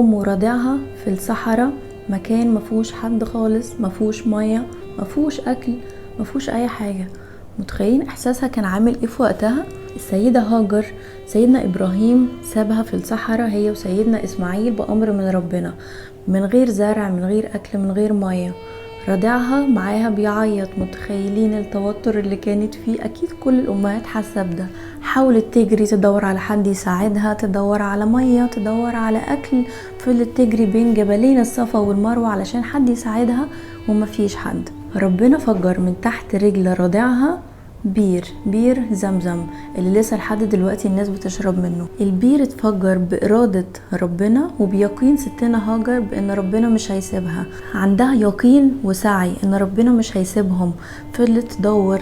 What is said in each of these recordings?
ام ورضيعها في الصحراء، مكان مفهوش حد خالص، مفهوش مية، مفهوش اكل، مفهوش اي حاجة. متخيلين احساسها كان عامل ايه في وقتها؟ السيدة هاجر سيدنا ابراهيم سابها في الصحراء هي وسيدنا اسماعيل بامر من ربنا، من غير زرع، من غير اكل، من غير مية. رضيعها معاها بيعيط. متخيلين التوتر اللي كانت فيه؟ اكيد كل الامهات حاسه بده. حاولت تجري تدور على حد يساعدها، تدور على مية، تدور على اكل، فضلت تجري بين جبلين الصفا والمروة علشان حد يساعدها ومفيش حد. ربنا فجر من تحت رجل رضيعها بير زمزم اللي لسه لحد دلوقتي الناس بتشرب منه. البير اتفجر بإرادة ربنا وبيقين ستنا هاجر بأن ربنا مش هيسيبها. عندها يقين وسعي ان ربنا مش هيسيبهم. فضلت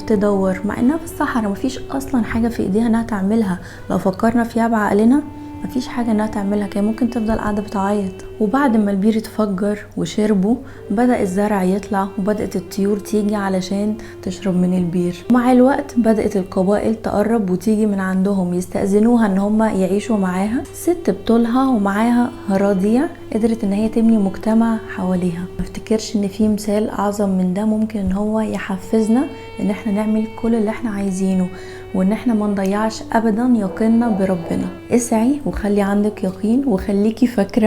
تدور مع انها في الصحراء مفيش اصلا حاجة في ايديها انها تعملها. لو فكرنا فيها بعقلنا مفيش حاجة انها تعملها، كان ممكن تفضل قاعدة بتعيط. وبعد ما البير اتفجر وشربوا بدأ الزرع يطلع وبدأت الطيور تيجي علشان تشرب من البير. مع الوقت بدأت القبائل تقرب وتيجي من عندهم يستأذنوها ان هم يعيشوا معاها. ست بطولها ومعاها رضيع قدرت ان هي تبني مجتمع حواليها. ما افتكرش ان في مثال اعظم من ده ممكن ان هو يحفزنا ان احنا نعمل كل اللي احنا عايزينه، وان احنا ما نضيعش ابدا يقيننا بربنا. اسعي وخلي عندك يقين وخليكي فاكرة